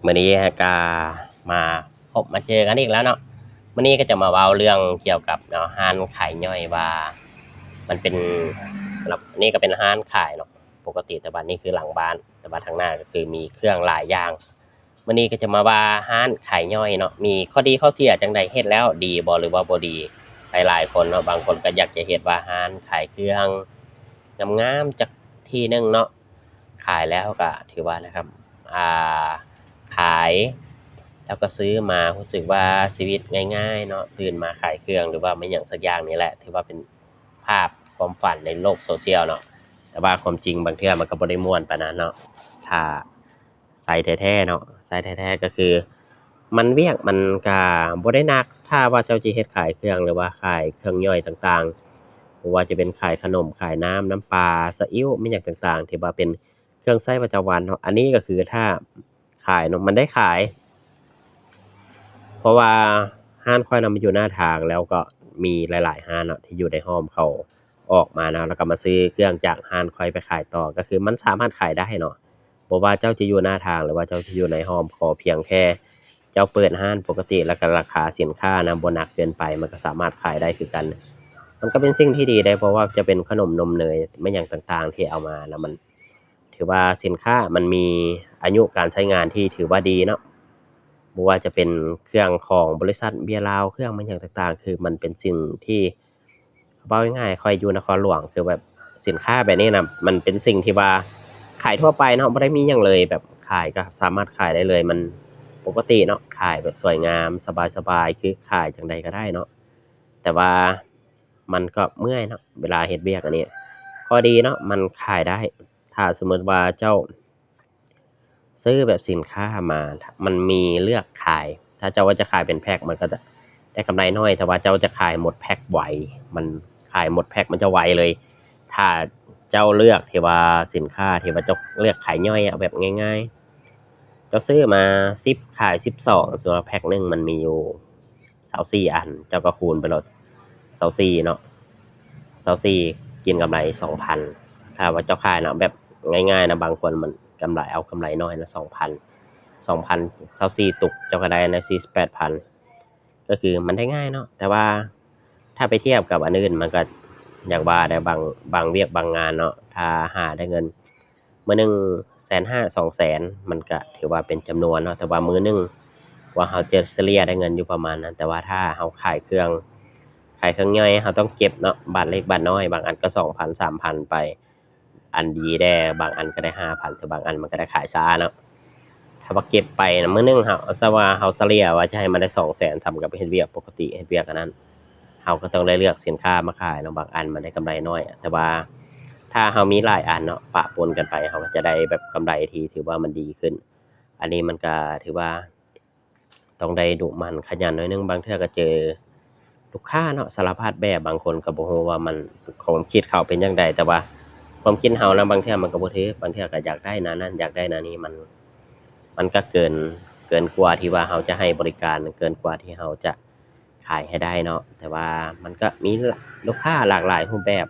ມື້ນີ້ກະມາພົບມາເຈີກັນອີກແລ້ວເນາະ. ມື້ນີ້ກະຈະມາເວົ້າເລື່ອງກ່ຽວກັບເນາະ ຮ້ານຂາຍຍ່ອຍວ່າມັນເປັນ ສຳລັບ ອັນນີ້ກະເປັນຮ້ານຂາຍເນາະ ປົກກະຕິ ແຕ່ວ່ານີ້ຄືຫຼັງບ້ານ ແຕ່ວ່າທາງໜ້າກະຄືມີເຄື່ອງຫຼາຍຢ່າງ. ມື້ນີ້ກະຈະມາວ່າຮ້ານຂາຍຍ່ອຍເນາະ ມີຂໍ້ດີຂໍ້ເສຍຈັ່ງໃດ ເຮັດແລ້ວດີບໍ່ ຫຼືວ່າບໍ່ດີ. ຫຼາຍໆຄົນເນາະ ບາງຄົນກະຢາກຈະເຮັດວ່າຮ້ານຂາຍເຄື່ອງງາມໆຈັກທີ່ໜຶ່ງເນາະ ຂາຍແລ້ວກະຖືວ່ານະຄັບ ອ່າ ຂາຍແລ້ວກະຊື້ມາ ຮູ້ສຶກວ່າຊີວິດງ່າຍໆເນາະ ຕື່ນມາຂາຍເຄື່ອງ ຫຼືວ່າແມ່ນຫຍັງສັກຢ່າງນີ້ແຫຼະ ຖືວ່າເປັນພາບຄວາມຝັນໃນໂລກໂຊຊຽວເນາະ. ແຕ່ວ່າຄວາມຈິງບາງເທື່ອມັນກະບໍ່ໄດ້ມ່ວນປານນັ້ນເນາະ ຖ້າໃຊ້ແທ້ໆເນາະ ໃຊ້ແທ້ໆກະຄື ມັນ ວຽກມັນກະບໍ່ໄດ້ໜັກ ຖ້າວ່າເຈົ້າຈະເຮັດຂາຍເຄື່ອງ ຫຼືວ່າຂາຍເຄື່ອງຍ່ອຍຕ່າງໆ ບໍ່ວ່າຈະເປັນຂາຍຂະໜົມ ຂາຍນ້ຳ ນ້ຳປາ ສະອິ້ວ ແມ່ນຫຍັງຕ່າງໆ ທີ່ວ່າເປັນເຄື່ອງໃຊ້ປະຈຳວັນເນາະ. ອັນນີ້ກະຄືຖ້າຂາຍເນາະ ມັນໄດ້ຂາຍ ເພາະວ່າຮ້ານຂ້ອຍນະ ມັນຢູ່ໜ້າທາງ ແລ້ວກະມີຫຼາຍໆຮ້ານເນາະ ທີ່ຢູ່ໃນຮ່ອມເຂົາອອກມາເນາະ ແລ້ວກະມາຊື້ເຄື່ອງຈາກຮ້ານຂ້ອຍໄປຂາຍຕໍ່ ກະຄືມັນສາມາດຂາຍໄດ້ເນາະ. ບໍ່ວ່າເຈົ້າຈະຢູ່ໜ້າທາງ ຫຼືວ່າເຈົ້າຈະຢູ່ໃນຮ່ອມ ຂໍພຽງແຄ່ເຈົ້າເປີດຮ້ານປົກກະຕິ ແລ້ວກະລາຄາສິນຄ້ານະບໍ່ໜັກເກີນໄປ ມັນກະສາມາດຂາຍໄດ້ຄືກັນ. ມັນກະເປັນສິ່ງທີ່ດີເດ້ ເພາະວ່າຈະເປັນຂະໜົມນົມເນີຍ ແມ່ນຫຍັງຕ່າງໆທີ່ເອົາມານະ ມັນຖືວ່າສິນຄ້າມັນມີອາຍຸການໃຊ້ງານທີ່ຖືວ່າດີເນາະ. ບໍ່ວ່າຈະເປັນເຄື່ອງຂອງບໍລິສັດເບຍລາວ ເຄື່ອງແມ່ນຫຍັງຕ່າງໆ ຄືມັນເປັນສິ່ງທີ່ ເວົ້າງ່າຍໆ ຂ້ອຍຢູ່ນະຄອນຫຼວງ ຄືແບບສິນຄ້າແບບນີ້ນະ ມັນເປັນສິ່ງທີ່ວ່າຂາຍທົ່ວໄປເນາະ ບໍ່ໄດ້ມີຫຍັງເລີຍ ແບບຂາຍກະສາມາດຂາຍໄດ້ເລີຍ ມັນປົກກະຕິເນາະ ຂາຍແບບສວຍງາມ ສະບາຍໆ ຄືຂາຍຈັ່ງໃດກະໄດ້ເນາະ. ແຕ່ວ່າມັນກະເມື່ອຍເນາະ ເວລາເຮັດວຽກອັນນີ້. ຂໍ້ດີເນາະ ມັນຂາຍໄດ້ ຖ້າສົມມຸດວ່າເຈົ້າ ຊື້ແບບສິນຄ້າມາ ມັນມີເລືອກຂາຍ ຖ້າເຈົ້າວ່າຈະຂາຍເປັນແພັກ ມັນກະຈະໄດ້ກຳໄລໜ້ອຍ ແຕ່ວ່າເຈົ້າຈະຂາຍໝົດແພັກໄວ ມັນຂາຍໝົດແພັກມັນຈະໄວເລີຍ. ຖ້າເຈົ້າເລືອກທີ່ວ່າສິນຄ້າທີ່ວ່າເຈົ້າເລືອກຂາຍຍ່ອຍອະ ແບບງ່າຍໆ ເຈົ້າຊື້ມາສິບ ຂາຍສິບສອງ ສົມມຸດວ່າແພັກໜຶ່ງມັນມີຢູ່ຊາວສີ່ອັນ ເຈົ້າກະຄູນໄປໂລດ ຊາວສີ່ເນາະ ຊາວສີ່ ກິນກຳໄລສອງພັນ ຖ້າວ່າເຈົ້າຂາຍເນາະ ແບບງ່າຍໆນະ ບາງຄົນມັນກຳໄລ ເອົາກຳໄລໜ້ອຍນະ ສອງພັນ ສອງພັນ ຊາວສີ່ຕຸກ ເຈົ້າກະໄດ້ໃນສີ່ສິບແປດພັນ ກະຄືມັນໄດ້ງ່າຍເນາະ. ແຕ່ວ່າຖ້າໄປທຽບກັບອັນອື່ນ ມັນກະ ຢ່າງວ່າແຫຼະ ບາງ ບາງວຽກບາງງານເນາະ ຖ້າຫາໄດ້ເງິນ ມື້ໜຶ່ງແສນຫ້າ ສອງແສນ ມັນກະຖືວ່າເປັນຈຳນວນເນາະ ແຕ່ວ່າມື້ໜຶ່ງວ່າເຮົາຈະສະເລ່ຍໄດ້ເງິນຢູ່ປະມານນັ້ນ. ແຕ່ວ່າຖ້າເຮົາຂາຍເຄື່ອງ ຂາຍເຄື່ອງຍ່ອຍ ເຮົາຕ້ອງເກັບເນາະ ບາດເລັກບາດນ້ອຍ ບາງອັນກະສອງພັນ ສາມພັນໄປ ອັນດີແດ່ ບາງອັນກະໄດ້ຫ້າພັນ ແຕ່ບາງອັນມັນກະໄດ້ຂາຍຊ້າເນາະ. ຖ້າວ່າເກັບໄປນະ ມື້ໜຶ່ງເຮົາ ສະວ່າເຮົາສະເລ່ຍວ່າຈະໃຫ້ມັນໄດ້ສອງແສນ ສ່ຳກັບເຮັດວຽກປົກກະຕິ ເຮັດວຽກອັນນັ້ນ ເຮົາກະຕ້ອງໄດ້ເລືອກສິນຄ້າມາຂາຍເນາະ ບາງອັນມັນໄດ້ກຳໄລໜ້ອຍ ແຕ່ວ່າຖ້າເຮົາມີຫຼາຍອັນເນາະ ປະປົນກັນໄປ ເຮົາກະຈະໄດ້ແບບກຳໄລທີ່ຖືວ່າມັນດີຂຶ້ນ. ອັນນີ້ມັນກະຖືວ່າຕ້ອງໄດ້ດຸໝັ່ນຂະຫຍັນໜ້ອຍໜຶ່ງ ບາງເທື່ອກະເຈີລູກຄ້າເນາະ ສາລະພັດແບບ ບາງຄົນກະບໍ່ຮູ້ວ່າມັນ ຄວາມຄິດເຂົາເປັນຈັ່ງໃດ ແຕ່ວ່າຄວາມຄິດເຮົານະ ບາງເທື່ອມັນກະບໍ່ຖືກ ບາງເທື່ອກະຢາກໄດ້ແນວນັ້ນ ຢາກໄດ້ແນວນີ້ ມັນ ມັນກະເກີນ ເກີນກວ່າທີ່ວ່າເຮົາຈະໃຫ້ບໍລິການ ເກີນກວ່າທີ່ເຮົາຈະ ຂາຍໃຫ້ໄດ້ເນາະ. ແຕ່ວ່າມັນກະມີລູກຄ້າຫຼາກຫຼາຍຮູບແບບ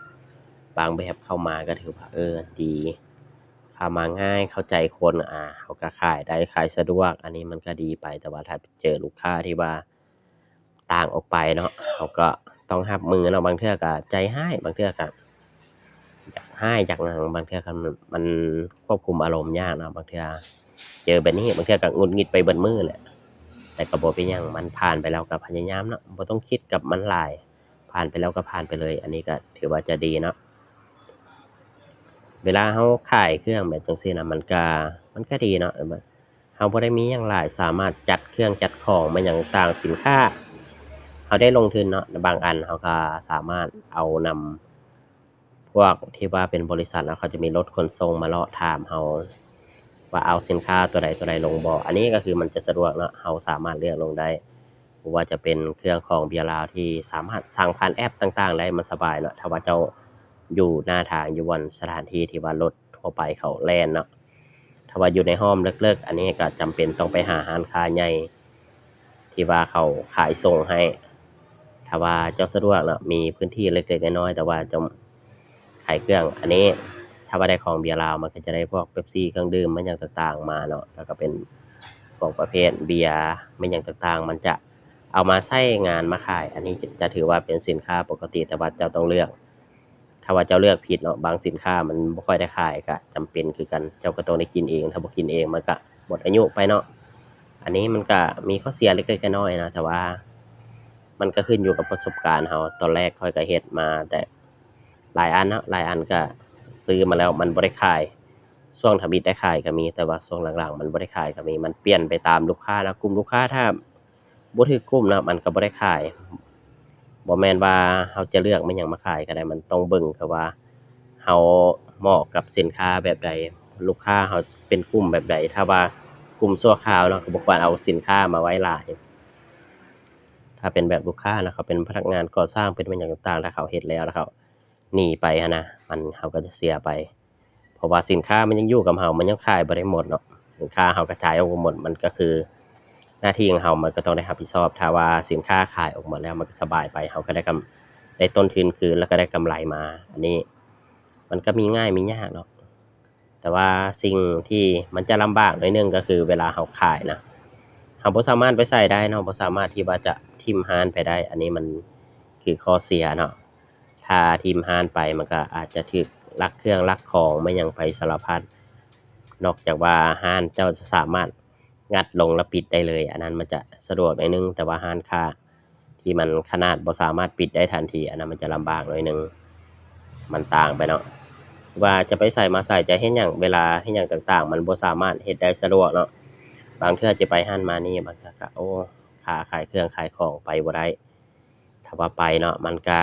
ບາງແບບເຂົ້າມາກະຖືວ່າ ເອີ ດີ ເຂົ້າມາງ່າຍ ເຂົ້າໃຈຄົນ ອາ ເຮົາກະຂາຍໄດ້ ຂາຍສະດວກ ອັນນີ້ມັນກະດີໄປ. ແຕ່ວ່າຖ້າເຈີລູກຄ້າທີ່ວ່າຕ່າງອອກໄປເນາະ ເຮົາກະຕ້ອງຮັບມືເນາະ ບາງເທື່ອກະໃຈຮ້າຍ ບາງເທື່ອກະ ຢາກຮ້າຍຢາກຫຍັງ ບາງເທື່ອກະ ມັນຄວບຄຸມອາລົມຍາກເນາະ ບາງເທື່ອເຈີແບບນີ້ ບາງເທື່ອກະຫງຸດຫງິດໄປເບິດມື້ແຫຼະ. ແຕ່ກະບໍ່ເປັນຫຍັງ ມັນຜ່ານໄປແລ້ວກະພະຍາຍາມເນາະ ບໍ່ຕ້ອງຄິດກັບມັນຫຼາຍ ຜ່ານໄປແລ້ວກະຜ່ານໄປເລີຍ ອັນນີ້ກະຖືວ່າຈະດີເນາະ. ເວລາເຮົາຂາຍເຄື່ອງແບບຈັ່ງຊີ້ນະ ມັນກະ ມັນກະດີເນາະ ເຮົາບໍ່ໄດ້ມີຫຍັງຫຼາຍ ສາມາດຈັດເຄື່ອງຈັດຂອງມາຫຍັງຕ່າງ ສິນຄ້າເຮົາໄດ້ລົງທຶນເນາະ ບາງອັນເຮົາກະສາມາດເອົານຳ ພວກທີ່ວ່າເປັນບໍລິສັດເນາະ ເຂົາຈະມີລົດຂົນສົ່ງມາເລາະຖາມເຮົາວ່າເອົາສິນຄ້າຕົວໃດຕົວໃດລົງບໍ່ ອັນນີ້ກະຄືມັນຈະສະດວກເນາະ ເຮົາສາມາດເລືອກລົງໄດ້ ບໍ່ວ່າຈະເປັນເຄື່ອງຂອງເບຍລາວທີ່ສາມາດສັ່ງຜ່ານແອັບຕ່າງໆໄດ້ ມັນສະບາຍເນາະ. ຖ້າວ່າເຈົ້າຢູ່ໜ້າທາງ ຢູ່ບ່ອນສະຖານທີ່ທີ່ວ່າລົດທົ່ວໄປເຂົາແລ່ນເນາະ ຖ້າວ່າຢູ່ໃນຮ່ອມເລິກໆ ອັນນີ້ກະຈຳເປັນຕ້ອງໄປຫາຮ້ານຄ້າໃຫຍ່ ທີ່ວ່າເຂົາຂາຍສົ່ງໃຫ້ ຖ້າວ່າເຈົ້າສະດວກເນາະ ມີພື້ນທີ່ເລັກໆນ້ອຍໆ ແຕ່ວ່າເຈົ້າຂາຍເຄື່ອງ ອັນນີ້ຖ້າວ່າໄດ້ຂອງເບຍລາວ ມັນກະຈະໄດ້ພວກເປັບຊີ ເຄື່ອງດື່ມ ແມ່ນຫຍັງຕ່າງໆມາເນາະ ແລ້ວກະເປັນ ພວກປະເພດເບຍ ແມ່ນຫຍັງຕ່າງໆ ມັນຈະເອົາມາໃຊ້ງານມາຂາຍ. ອັນນີ້ຈະຖືວ່າເປັນສິນຄ້າປົກກະຕິ, ແຕ່ວ່າເຈົ້າຕ້ອງເລືອກ. ຖ້າວ່າເຈົ້າເລືອກຜິດເນາະ, ບາງສິນຄ້າມັນບໍ່ຄ່ອຍໄດ້ຂາຍ ກະຈຳເປັນຄືກັນ, ເຈົ້າກະຕ້ອງໄດ້ກິນເອງ. ຖ້າບໍ່ກິນເອງ ມັນກະໝົດອາຍຸໄປເນາະ. ອັນນີ້ມັນກະມີຂໍ້ເສຍເລັກໆນ້ອຍໆນະ, ແຕ່ວ່າມັນກະຂຶ້ນຢູ່ກັບປະສົບການເຮົາ. ຕອນແລກຂ້ອຍກະເຮັດມາແຕ່ຫຼາຍອັນເນາະ, ຫຼາຍອັນກະຊື້ມາແລ້ວມັນບໍ່ໄດ້ຂາຍ. ຊ່ວງທຳອິດໄດ້ຂາຍກະມີ, ແຕ່ວ່າຊ່ວງຫຼັງໆມັນບໍ່ໄດ້ຂາຍກະມີ. ມັນປ່ຽນໄປຕາມລູກຄ້ານະ, ກຸ່ມລູກຄ້າຖ້າ ບໍ່ຖືກກຸ່ມເນາະ ມັນກະບໍ່ໄດ້ຂາຍ. ບໍ່ແມ່ນວ່າເຮົາຈະເລືອກແມ່ນຫຍັງມາຂາຍກະໄດ້, ມັນຕ້ອງເບິ່ງຄືວ່າເຮົາເໝາະກັບສິນຄ້າແບບໃດ, ລູກຄ້າເຮົາເປັນກຸ່ມແບບໃດ. ຖ້າວ່າກຸ່ມຊົ່ວຄາວເນາະ ກະບໍ່ຄວນເອົາສິນຄ້າມາໄວ້ຫຼາຍ. ຖ້າເປັນແບບລູກຄ້າເນາະ ເຂົາເປັນພະນັກງານກໍ່ສ້າງ ເປັນແມ່ນຫຍັງຕ່າງໆ ຖ້າເຂົາເຮັດແລ້ວ ແລ້ວເຂົາໜີໄປຫັ້ນນະ ມັນ ເຮົາກະຈະເສຍໄປ. ເພາະວ່າສິນຄ້າມັນຍັງຢູ່ກັບເຮົາ, ມັນຍັງຂາຍບໍ່ໄດ້ໝົດເນາະ. ສິນຄ້າເຮົາກະຈ່າຍອອກບໍ່ໝົດ, ມັນກະຄືໜ້າທີ່ຂອງເຮົາ, ມັນກະຕ້ອງໄດ້ຮັບຜິດຊອບ. ຖ້າວ່າສິນຄ້າຂາຍອອກໝົດແລ້ວ ມັນກະສະບາຍໄປ, ເຮົາກະໄດ້ກຳ ໄດ້ຕົ້ນທຶນຄືນ ແລ້ວກະໄດ້ກຳໄລມາ. ອັນນີ້ມັນກະມີງ່າຍມີຍາກເນາະ, ແຕ່ວ່າສິ່ງທີ່ມັນຈະລຳບາກໜ້ອຍໜຶ່ງກະຄືເວລາເຮົາຂາຍນະ ເຮົາບໍ່ສາມາດໄປໃສໄດ້ເນາະ, ບໍ່ສາມາດທີ່ວ່າຈະຖິ້ມຮ້ານໄປໄດ້. ອັນນີ້ມັນຄືຂໍ້ເສຍເນາະ. ຖ້າຖິ້ມຮ້ານໄປ ມັນກະອາດຈະຖືກລັກເຄື່ອງລັກຂອງມາຫຍັງໄປສາລະພັດ. ນອກຈາກວ່າຮ້ານເຈົ້າຈະສາມາດງັດລົງແລ້ວປິດໄດ້ເລີຍ, ອັນນັ້ນມັນຈະສະດວກໜ້ອຍໜຶ່ງ, ແຕ່ວ່າຮ້ານຄ້າທີ່ມັນຂະໜາດບໍ່ສາມາດປິດໄດ້ທັນທີ ອັນນັ້ນມັນຈະລຳບາກໜ້ອຍໜຶ່ງ, ມັນຕ່າງໄປເນາະ. ວ່າຈະໄປໃສມາໃສ ຈະເຮັດຫຍັງ ເວລາເຮັດຫຍັງຕ່າງໆ ມັນບໍ່ສາມາດເຮັດໄດ້ສະດວກເນາະ. ບາງເທື່ອຈະໄປຫັ້ນມານີ້ ບາງເທື່ອກະ ໂອ້ ຄ່າຂາຍເຄື່ອງຂາຍຂອງໄປບໍ່ໄດ້. ຖ້າວ່າໄປເນາະ ມັນກະ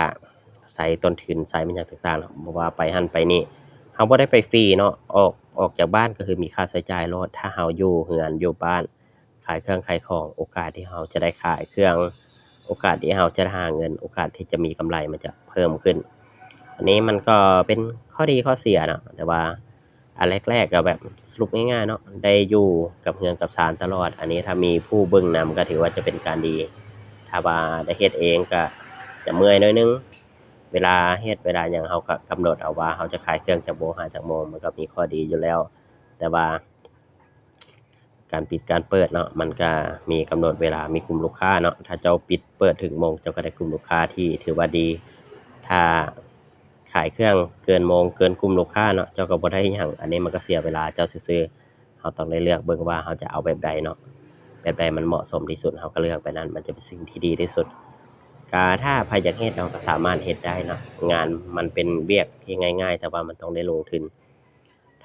ໃຊ້ຕົ້ນທຶນ ໃຊ້ແມ່ນຫຍັງຕ່າງໆເນາະ, ບໍ່ວ່າໄປຫັ້ນໄປນີ້ ເຮົາບໍ່ໄດ້ໄປຟຣີເນາະ, ອອກ ອອກຈາກບ້ານກະຄືມີຄ່າໃຊ້ຈ່າຍໂລດ. ຖ້າເຮົາຢູ່ເຮືອນຢູ່ບ້ານຂາຍເຄື່ອງຂາຍຂອງ ໂອກາດທີ່ເຮົາຈະໄດ້ຂາຍເຄື່ອງ ໂອກາດທີ່ເຮົາຈະໄດ້ຫາເງິນ ໂອກາດທີ່ຈະມີກຳໄລມັນຈະເພີ່ມຂຶ້ນ. ອັນນີ້ມັນກໍເປັນຂໍ້ດີຂໍ້ເສຍເນາະ, ແຕ່ວ່າ ອັນແລກໆກະແບບສະຫຼຸບງ່າຍໆເນາະ ໄດ້ຢູ່ກັບເຮືອນກັບຊານຕະຫຼອດ. ອັນນີ້ຖ້າມີຜູ້ເບິ່ງນຳກະຖືວ່າຈະເປັນການດີ, ຖ້າວ່າໄດ້ເຮັດເອງກະຈະເມື່ອຍໜ້ອຍໜຶ່ງ. ເວລາເຮັດເວລາຫຍັງ ເຮົາກະກຳນົດເອົາວ່າເຮົາຈະຂາຍເຄື່ອງຈັກໂມງຫາຈັກໂມງ ມັນກະມີຂໍ້ດີຢູ່ແລ້ວ. ແຕ່ວ່າການປິດການເປີດເນາະ ມັນກະມີກຳນົດເວລາ ມີກຸ່ມລູກຄ້າເນາະ. ຖ້າເຈົ້າປິດເປີດຖືກໂມງ ເຈົ້າກະໄດ້ກຸ່ມລູກຄ້າທີ່ຖືວ່າດີ. ຖ້າ ຂາຍເຄື່ອງເກີນໂມງ ເກີນກຸ່ມລູກຄ້າເນາະ ເຈົ້າກະບໍ່ໄດ້ຫຍັງ, ອັນນີ້ມັນກະເສຍເວລາເຈົ້າຊື່ໆ. ເຮົາຕ້ອງໄດ້ເລືອກເບິ່ງວ່າເຮົາຈະເອົາແບບໃດເນາະ, ແບບໃດມັນເໝາະສົມທີ່ສຸດ ເຮົາກະເລືອກແບບນັ້ນ ມັນຈະເປັນສິ່ງທີ່ດີທີ່ສຸດ. ກະຖ້າໃຜຢາກເຮັດເນາະ ກະສາມາດເຮັດໄດ້ເນາະ, ງານມັນເປັນວຽກທີ່ງ່າຍໆ ແຕ່ວ່າມັນຕ້ອງໄດ້ລົງທຶນ.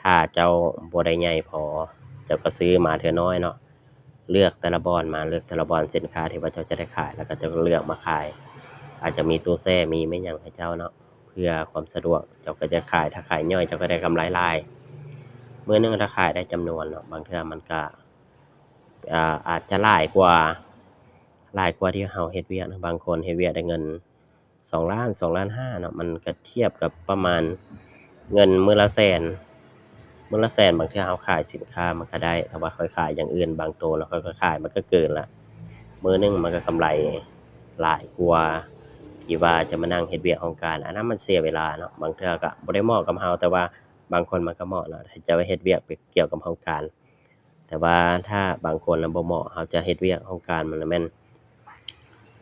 ຖ້າເຈົ້າບໍ່ໄດ້ໃຫຍ່ພໍ ເຈົ້າກະຊື້ມາເທື່ອນ້ອຍເນາະ, ເລືອກແຕ່ລະບ່ອນມາ ເລືອກແຕ່ລະບ່ອນສິນຄ້າທີ່ວ່າເຈົ້າຈະໄດ້ຂາຍ ແລ້ວກະເຈົ້າເລືອກມາຂາຍ. ອາດຈະມີຕູ້ແຊ່ ມີແມ່ນຫຍັງໃຫ້ເຈົ້າເນາະ ເພື່ອຄວາມສະດວກ. ເຈົ້າກະຈະຂາຍ ຖ້າຂາຍຍ່ອຍເຈົ້າກະໄດ້ກຳໄລຫຼາຍ. ມື້ໜຶ່ງຖ້າຂາຍໄດ້ຈຳນວນເນາະ ບາງເທື່ອມັນກະ ອາ ອາດຈະຫຼາຍກວ່າ ຫຼາຍກວ່າທີ່ເຮົາເຮັດວຽກເນາະ. ບາງຄົນເຮັດວຽກໄດ້ເງິນ ສອງລ້ານ ສອງລ້ານຫ້າເນາະ, ມັນກະທຽບກັບປະມານເງິນມື້ລະແສນ ມື້ລະແສນ. ບາງເທື່ອເຮົາຂາຍສິນຄ້າມັນກະໄດ້ ແຕ່ວ່າຂ້ອຍຂາຍຢ່າງອື່ນບາງໂຕເນາະ ຂ້ອຍກະຂາຍມັນກະເກີນລະ. ມື້ໜຶ່ງມັນກະກຳໄລຫຼາຍກວ່າທີ່ວ່າຈະມານັ່ງເຮັດວຽກຫ້ອງການ, ອັນນັ້ນມັນເສຍເວລາເນາະ. ບາງເທື່ອກະບໍ່ໄດ້ເໝາະກັບເຮົາ ແຕ່ວ່າບາງຄົນມັນກະເໝາະເນາະ ທີ່ຈະໄປເຮັດວຽກກ່ຽວກັບຫ້ອງການ. ແຕ່ວ່າຖ້າບາງຄົນນະບໍ່ເໝາະ ເຮົາຈະເຮັດວຽກຫ້ອງການ ມັນລະແມ່ນ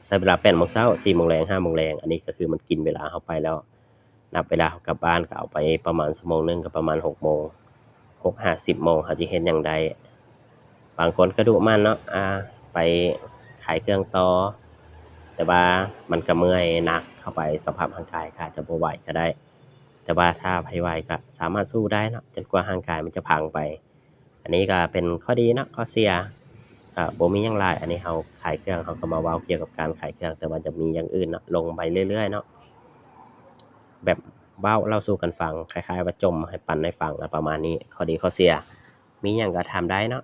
ໃຊ້ເວລາແປດໂມງເຊົ້າ ສີ່ໂມງແລງ ຫ້າໂມງແລງ. ອັນນີ້ກະຄືມັນກິນເວລາເຮົາໄປແລ້ວ. ນັບເວລາເຮົາກັບບ້ານກະເອົາໄປປະມານຊົ່ວໂມງໜຶ່ງກະປະມານຫົກໂມງ ຫົກຫາສິບໂມງ ເຮົາຈະເຮັດຫຍັງໄດ້. ບາງຄົນກະດຸໝັ່ນເນາະ ອາ ໄປຂາຍເຄື່ອງຕໍ່ ແຕ່ວ່າມັນກະເມື່ອຍໜັກເຂົ້າໄປ, ສະພາບຮ່າງກາຍກະອາດຈະບໍ່ໄຫວກະໄດ້. ແຕ່ວ່າຖ້າໃຜໄຫວກະສາມາດສູ້ໄດ້ເນາະ ຈົນກວ່າຮ່າງກາຍມັນຈະພັງໄປ. ອັນນີ້ກະເປັນຂໍ້ດີເນາະ, ຂໍ້ເສຍກະບໍ່ມີຫຍັງຫຼາຍ. ອັນນີ້ເຮົາຂາຍເຄື່ອງ ເຮົາກະມາເວົ້າກ່ຽວກັບການຂາຍເຄື່ອງ, ແຕ່ວ່າຈະມີຢ່າງອື່ນເນາະ ລົງໄປເລື້ອຍໆເນາະ, ແບບເວົ້າເລົ່າສູ່ກັນຟັງ ຄ້າຍໆວ່າຈົ່ມໃຫ້ ປັ່ນໃຫ້ຟັງ ອະ ປະມານນີ້. ຂໍ້ດີຂໍ້ເສຍມີຫຍັງກະຖາມໄດ້ເນາະ.